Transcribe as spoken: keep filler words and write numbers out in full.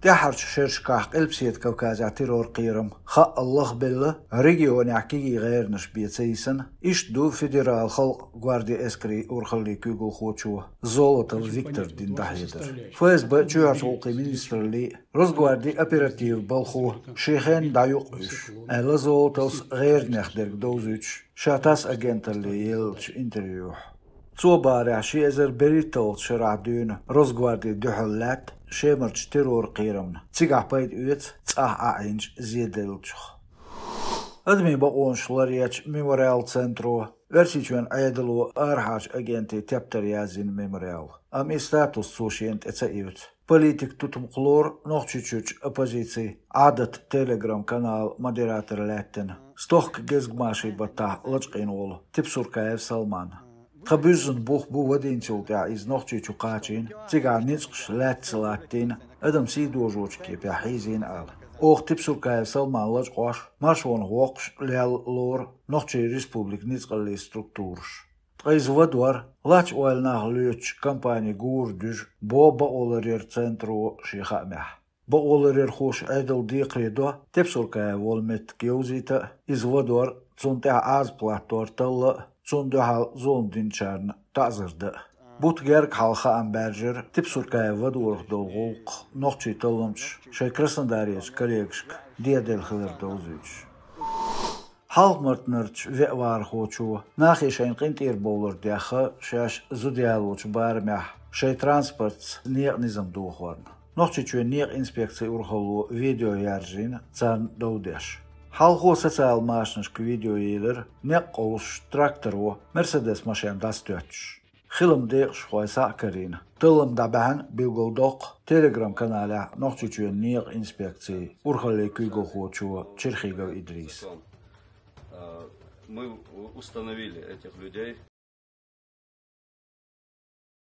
ТӀаьххьарчу шерашкахь Къилбаседа Кавказехь террор-кхерам хаъал лахбелла, регионехь кегий гӀерташ бен ца йисина, иштта ду федералан халкъан гвардин эскарийн урхаллин куьйгалхочо Золотов Викторо дина дӀахьедар. ФСБ, чоьхьарчу гӀуллакхийн министраллин, Росгвардин оперативан балхо шен хенна дӀаюкъ уьш, аьлла Золотовс гӀерташ дерг довзуьйтуш, ша ТАСС агенталле еллачу интервьюхь. Цо бахарехь, ши эзар берхӀитталгӀачу шарахь дуьйна Росгвардин дуьхьал лаьтта Шемарчу террор-кхерамна, цигахь пайда оьцу цӀахь Ӏаьхьинчу зеделлачух. Адамийн бакъонаш ларъечу Мемориал центро, Оьрсийчоьнан Ӏедало арахьарчу агентийн тептар язйина Мемориало, амма и статус цо шена тӀе ца оьцу. Политикан тутмакх лору Нохчийчуьрчу оппозицин Ӏадат Telegram-каналан модератор лаьттина, стохка гезгмашин баттахь лачкъийна волу Тепсуркаев Салман. Тхан буьззина бух бу вадийначул тӀаьхьа иза Нохчийчу кхачийна, цигахь ницкъаш лаьцна латтийна, адам сий дожочу кепехь хьийзийна аьлла. Оха Тепсуркаев Салман лачкъош, маршонах воккхуш лелла лору Нохчийн Республикан ницкъаллин структураш. Ткъа иза вадор лач ойла нах лоьцучу компанин гура дуьжу, боху бакъоларъяран центро шен хаамехь. Бакъоларъярхоша Ӏедална декхаре до Тепсуркаев волу меттиг йовзийта а, иза вадор, цунна тӀехь Ӏазап латтор талла а, цунна дуьхьал зулам динчарна таӀзар дан а. Бутт гергга хьалха хаам баьржира Тепсуркаев вадорах долу гӀуллакх нохчийн талламчаша шайн Краснодарерчу коллегашка деделла хилар довзуьйтуш. Хьалха-Мартанарчу веа вахархочо нахе шайна къинтӀера бовлар дехха, шаьш зуда ялочу барамехь шайн транспортца некъан низам дохорна. Нохчийчоьнан некъан инспекцин урхалло видео яржийна царна дов деш. Хьалхо социалан машанашка видео елира, некъ къовсуш тракторо Мерседес машен дӀасатоьттуш. Хилам декъашхой схьа а карийна. Таллам дӀабаьхьна, билгалдоккху Telegram-каналехь Нохчийчоьнан некъан инспекцин урхаллин куьйгалхочо Черхигов Идриса. Мы установили этих людей.